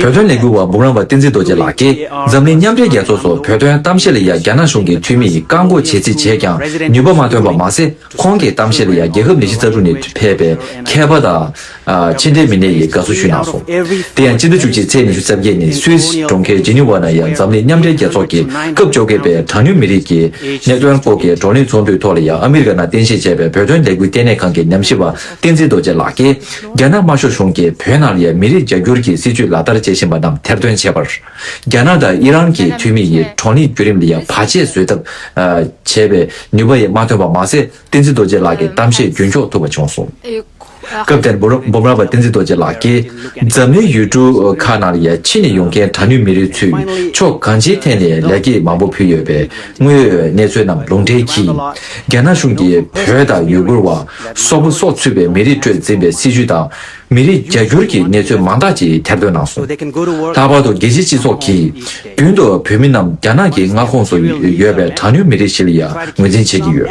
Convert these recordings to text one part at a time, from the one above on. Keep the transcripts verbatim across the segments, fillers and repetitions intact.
བོད་དོན་ལས་འགུལ་བ་འབུམ་རམས་པ་བསྟན་འཛིན་རྡོ་རྗེ་ལགས་ཀྱིས། འཛམ་གླིང་མཉམ་འབྲེལ་རྒྱལ་ཚོགས་སུ་བོད་དོན་གཏམ་བཤད་ལ་ཡང་རྒྱ་ནག་གཞུང་གི་འཐུས་མི་ཡིས་བཀག་འགོག་བྱེད་རྩིས་བྱས་ཀྱང་ནུས་པ་མ་ཐོན་པ་མ་ཟད། ཁོང་གི་གཏམ་བཤད་ལ་ཡང་རྒྱལ་ཁབ་ཉི་ཤུ་རྩ་དྲུག་ནས་ཕེབས་པའི་མཁས་པ་དང་། ཕྱི་འབྲེལ་མི་སྣས་ཡིས་དགའ་བསུ་ཞུས་གནང་སོང་། དེ་ཡང་སྤྱི་ཟླ་བཅུ་གཅིག་ཚེས་ཉི་ཤུ་རྩ་བརྒྱད་ཉིན་སུད་སི་གྲོང་ཁྱེར་ཇི་ནི་ཝ་ན་ཡང་འཛམ་གླིང་མཉམ་འབྲེལ་རྒྱལ་ཚོགས་ཀྱི་སྐབས་བཅོ་བརྒྱད་པའི་གྲངས་ཉུང་མི་རིགས་ཀྱི་གནད་དོན་སྐོར་གྱི་བགྲོ་གླེང་ཚོགས་འདུའི་ཐོག་ལ་ཡང་ཨ་མི་རི་ཀ་ནང་རྟེན་གཞི་བྱས་པའི་བོད་དོན་ལས་འགུལ་ལྟེ་གནས་ཁང་གི་ཉམས་ཞིབ་པ་བསྟན་འཛིན་རྡོ་རྗེ་ལགས་ཀྱིས། རྒྱ་ནག་དམར་ཤོག་གཞུང་གིས་བོད་ནང་ལ་ཡང་མི་རིགས་རྒྱ་སྒྱུར་གྱི་སྲིད་བྱུས་ལག་བསྟར་བྱེད་བཞིན་པ་རྣམས་ཐེར་འདོན་བྱས་པར། རྒྱ་ནག་དང་ཨི་རན་གྱི་འཐུས་མི་ཡིས་བགྲོ་གླེང་བརྒྱུད་རིམ་ལ་ཡང་བར་ཆད་བཟོ་ཐབས་བྱས་པའི་ནུས་པ་ཡང་མ་ཐོན་པ་མ་ཟད། བསྟན་འཛིན་རྡོ་རྗེ་ལགས་ཀྱི་གཏམ་བཤད་རྒྱུན་འཁྱོངས་ཐུབ་པ་བྱུང་སོང་། སྐབས་དེར་འབུམ་འབུམ་རམས་པ་བསྟན་འཛིན་རྡོ་རྗེ་ལགས་ཀྱིས། འཛམ་གླིང་ཡུལ་གྲུ་ཁག་ནང་ལ་ཡང་ཕྱི་ནས་ཡོང་མཁན་གྲངས་ཉུང་མི་རིགས་ཚོས་ཕྱོགས་གང་ཅིའི་ཐད་ནས་ལེགས་སྐྱེས་མང་པོ་ཕུལ་ཡོད་པའི་དངོས་ཡོད་གནས་ཚུལ་རྣམས་ལུང་འདྲེན་གྱིས། རྒྱ་ནག་གཞུང་གིས་བོད་དང་ཡུ་གུར་བ། སོག་པོ་སོགས་ཚུད་པའི་མི་རིགས་ཁྲོད་འཛིན་པའི་སྲིད་བྱུས་དང་། མི་རིགས་རྒྱ་སྒྱུར་གྱི་གནས་ཚུལ་མང་དག་ཅིག་ཐེར་འདོན་གནང་སོང་། ལྷག་པར་དུ་རྒྱལ་སྤྱིའི་སྤྱི་ཚོགས་ཀྱིས། རྒྱུན་དུ་བོད་མི་རྣམས་རྒྱ་ནག་གི་མངའ་ཁོངས་སུ་ཡོད་པའི་གྲངས་ཉུང་མི་རིགས་ཤིག་ལ་ཡང་ངོས་འཛིན་བྱེད་ཀྱི་ཡོད།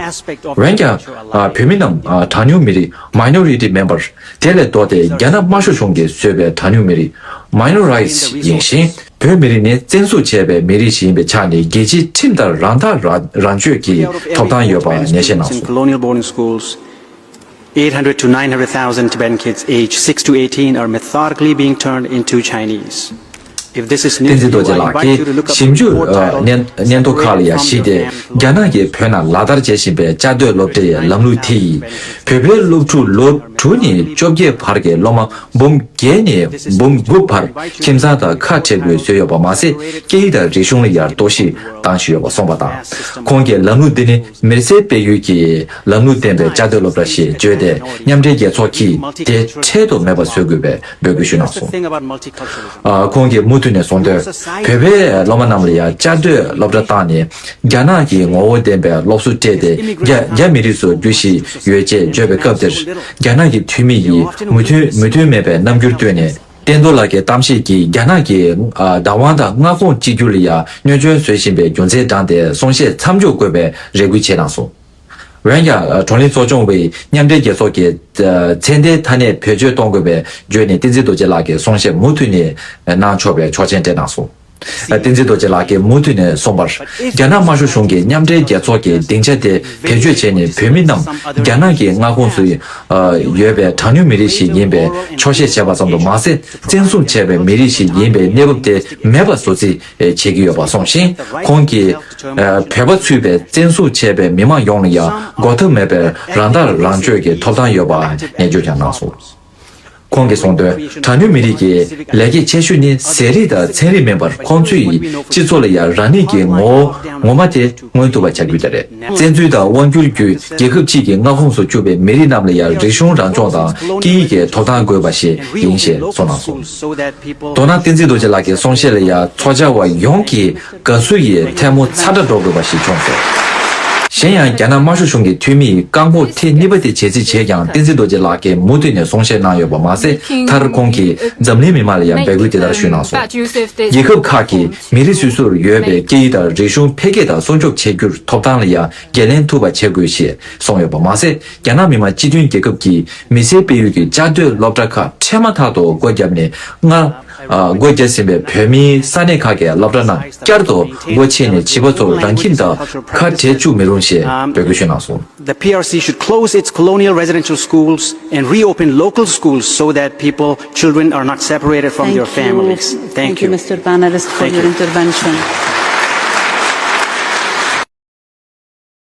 འོན་ཀྱང་། བོད་མི་རྣམས་གྲངས་ཉུང་མི་རིགས། Minority Member། དེ་ལས་ལྡོག་སྟེ་རྒྱ་ནག་དམར་ཤོག་གཞུང་གིས་བཟོས་པའི་གྲངས་ཉུང་མི་རིགས། Minorized། ཡིན་ཞིང་། བོད་མི་རིགས་ནི་བཙན་བཟུང་བྱས་པའི་མི་རིགས་ཤིག་ཡིན་པའི་ཆ་ནས་རྒྱལ་སྤྱིའི་ཁྲིམས་ལྟར་རང་ཐག་རང་རང་གཅོད་ཀྱི་ཐོབ་ཐང་ཡོད་པ་ནན་བཤད་གནང་སོང་། Colonial boarding schools, eight hundred to nine hundred thousand Tibetan kids aged six to eighteen are methodically being turned into Chinese. If this is new to you, I invite you to look up the report titled Exploiting American American Children. State of Tibet. བསྟན་འཛིན་རྡོ་རྗེ་ལགས་ཀྱིས། ཞིབ་འཇུག་ནན་ནན་ཏོ་ཁག་ལ་ཡང་གཞིགས་ཏེ། རྒྱ་ནག་གིས་བོད་ནང་ལག་བསྟར་བྱེད་བཞིན་པའི་བཅའ་སྡོད་སློབ་གྲྭའི་ལམ་ལུགས་དེ་ཡིས། བོད་པའི་སློབ་ཕྲུག་ལོ་དྲུག་ནས་བཅོ་བརྒྱད་བར་གྱི་སློབ་མ་འབུམ་བརྒྱད་ནས་འབུམ་དགུ་བར་ཁྱིམ་ཚང་དང་ཁ་བྲལ་དགོས་བཟོས་ཡོད་པ་མ་ཟད། སྐད་ཡིག་དང་རིག་གཞུང་ལ་ཡང་གཏོར་བཤིག་བཏང་བཞིན་ཡོད་པ་གསུངས་པ་དང་། ཁོང་གིས་ལམ་ལུགས་འདི་ནི་མེར་སྲེག་སྤེལ་ཡུལ་གྱི་ལམ་ལུགས་ལྡན་པའི་བཅའ་སྡོད་སློབ་གྲྭ་ཞེས་བརྗོད་དེ། མཉམ་འབྲེལ་རྒྱལ་ཚོགས་ཀྱིས་དེ་འཕྲལ་དུ་མེད་པར་བཟོ་དགོས་པའི་འབོད་སྐུལ་ཞུས་གནང་སོང་། ཨ། ཁོང་གིས་མུ་མཐུད་ནས་གསུངས་དོན། བོད་པའི་སློབ་མ་རྣམས་ལ་ཡང་བཅའ་སྡོད་སློབ་གྲྭ་བཏང་ནས། རྒྱ་ནག་གི་ངོ་བོ་ལྡན་པའི་སློབ་གསོ་སྤྲད་དེ། རྒྱ་རྒྱ་མི་རིགས་སུ་འགྱུར་བཞིན་ཡོད་ཅེས་བརྗོད་པའི་སྐབས་དེར། རྒྱ་ནག་གི་འཐུས་མི་ཡིས་མོས་མཐུན་མོས་མཐུན་མེད་པའི་རྣམ་འགྱུར་བཏོན་ནས། བསྟན་རྡོར་ལགས་ཀྱི་གཏམ་བཤད་ཀྱིས་རྒྱ་ནག་གི་ཨ། བདག་དབང་དང་མངའ་ཁོངས་གཅིག་གྱུར་ལ་ཡང་གནོད་སྐྱོན་བཟོ་བཞིན་པའི་རྒྱུ་མཚན་བགྲངས་ཏེ། གསུང་བཤད་མཚམས་འཇོག་དགོས་པའི་རེ་སྐུལ་བྱས་གནང་སོང་། འོན་ཀྱང་། བགྲོ་གླེང་ཚོགས་ཆུང་བས་མཉམ་འབྲེལ་རྒྱལ་ཚོགས་ཀྱི་མཚན་ལྡན་མཐའ་སྣེ་བེད་སྤྱོད་གཏོང་དགོས་པའི་བརྗོད་ནས། བསྟན་འཛིན་རྡོ་རྗེ་ལགས་ཀྱི་གསུང་བཤད་མུ་མཐུད་ནས་གནང་ཆོག་པའི་ཆོག་མཆན་སྤྲད་གནང་སོང་། བསྟན་འཛིན་རྡོ་རྗེ་ལགས་ཀྱིས་མུ་མཐུད་ནས་གསུངས་པར། རྒྱ་ནག་དམར་ཤོག་གཞུང་གིས་མཉམ་འབྲེལ་རྒྱལ་ཚོགས་ཀྱི་སྡིངས་ཆ་དེ་བེད་སྤྱོད་བྱས་ནས། བོད་མི་རྣམས་རྒྱ་ནག་གི་མངའ་ཁོངས་སུ་ཡོད་པའི་གྲངས་ཉུང་མི་རིགས་ཤིག་ཡིན་པའི་འཁྱོག་བཤད་བྱས་པ་ཙམ་དུ་མ་ཟད། བཙན་བཟུང་བྱས་པའི་མི་རིགས་ཤིག་ཡིན་པའི་གནས་བབ་དེ་མེད་པ་བཟོ་རྩིས་བྱེད་ཀྱི་ཡོད་པ་གསུངས་ཤིང་། ཁོང་གིས། བོད་པ་ཚུད་པའི་བཙན་བཟུང་བྱས་པའི་མི་མང་ཡོངས་ལ་ཡང་འགོག་ཐབས་མེད་པའི་རང་ཐག་རང་གཅོད་ཀྱི་ཐོབ་ཐང་ཡོད་པ་ནན་བརྗོད་ཀྱང་གནང་སོང་། ཁོང་གིས་གསུངས་དོན། གྲངས་ཉུང་མི་རིགས་ཀྱི་ལེགས་སྐྱེས་ཆེ་ཤོས་ནི་ཟས་རིགས་དང་ཚན་རིག་མིན་པར། ཁོང་ཚོའི་སྤྱི་ཚོགས་ལ་ཡང་རང་ཉིད་ཀྱི་ངོ་བོ་ངོ་མ་དེ་མངོན་ཐུབ་པ་བྱ་རྒྱུ་དེ་རེད། བཙན་འཛུལ་དང་དབང་བསྒྱུར་བརྒྱུད་རྒྱལ་ཁབ་གཅིག་གི་མངའ་ཁོངས་སུ་བཅུག་པའི་མི་རིགས་རྣམས་ལ་ཡང་རིག་གཞུང་རང་སྐྱོང་དང་སྐད་ཡིག་གི་ཐོབ་ཐང་དགོས་པ་ཞིག་ཡིན་ཞེས་གསུངས་གནང་སོང་། མདོར་ན་བསྟན་འཛིན་རྡོ་རྗེ་ལགས་ཀྱི་གསུང་བཤད་ལ་ཡང་ཚོགས་བཅར་བ་ཡོངས་ཀྱིས་དགའ་བསུ་ཡི་ཐལ་མོ་ཚ་དྲག་སྒྲོག་དགོས་པ་ཞིག་བྱུང་སོང་། གཞན་ཡང་། རྒྱ་ནག་དམར་ཤོག་གཞུང་གི་འཐུས་མི་ཡིས་བཀག་འགོག་ཐེངས་གཉིས་པ་དེ་བྱེད་རྩིས་བྱས་ཀྱང་། བསྟན་འཛིན་རྡོ་རྗེ་ལགས་ཀྱིས་མུ་མཐུད་ནས་གསུང་བཤད་གནང་ཡོད་པ་མ་ཟད། མཐར་ཁོང་གིས་འཛམ་གླིང་མི་མང་ལ་ཡང་འབོད་སྐུལ་དེ་ལྟར་ཞུས་གནང་སོང་། རྒྱལ་ཁབ་ཁག་གིས་མི་རིགས་སོ་སོར་ཡོད་པའི་སྐད་ཡིག་དང་རིག་གཞུང་འཕེལ་རྒྱས་དང་སྲུང་སྐྱོབ་བྱེད་རྒྱུར་ཐོབ་ཐང་ལ་ཡང་འགན་ལེན་ཐུབ་པ་བྱེད་དགོས་ཞེས་གསུངས་ཡོད་པ་མ་ཟད། རྒྱ་ནག་མི་དམངས་སྤྱི་མཐུན་རྒྱལ་ཁབ་ཀྱི་མི་སེར་སྤེལ་ཡུལ་གྱི་བཅའ་སྡོད་སློབ་གྲྭ་ཁག་འཕྲལ་མ་ཐག་ཏུ་སྒོ་བརྒྱབ་ནས། སྔར་སྒོ་བརྒྱབ་ཟིན་པའི་བོད་མིའི་ས་གནས་ཁག་གི་སློབ་གྲྭ་རྣམས་བསྐྱར་དུ་སྒོ་ཕྱེ་ནས། བྱིས་པ་ཚོར་རང་ཁྱིམ་དང་ཁ་བྲལ་བཅུག་མི་རུང་ཞེས་འབོད་སྐུལ་ཞུས་གནང་སོང་། The P R C should close its colonial residential schools and reopen local schools so that people, children are not separated from their families. Thank you. Thank you, Mister Panelist, for your intervention.